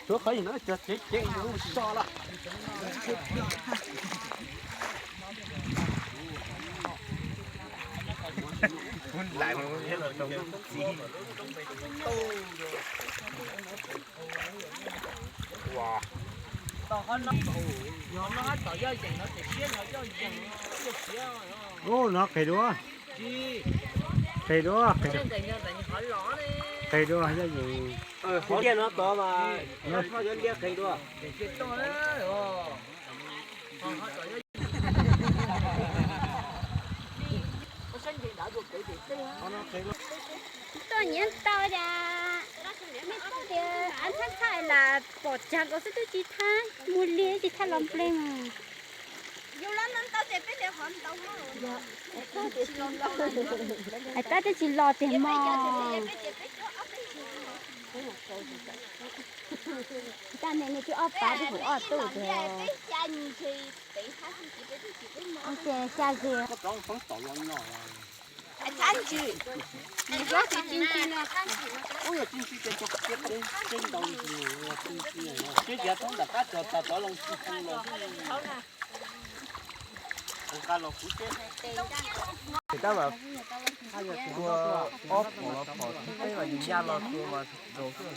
Suav qhov yog no cog cev ceev so lawm. Ub, no qis dua. Qis dua, qis dua, yog yeej. Qhov tiaj no tod mas no txhob yuav liab qis dua. Tuaj nyiam tau cas, nej tuaj tias av thab thaj las pom tsag nkaus xwb twb tsis thab, mus li tsis thaj los npleg mas. Hais tab twb tsis los tiag mog. Tab nim nej twb ob pab twb kuv ob tug tiag. Ces xya zes. Ub, yog tsis ntsis ces cov qab tsis ntsis, yog tsis ntsis, seb yav toob ntawm qab cog tag tov loo tsis tsis los. Tab mas tua ob pom los pom, peb mas yus nyaj los tua mas zoo xwb.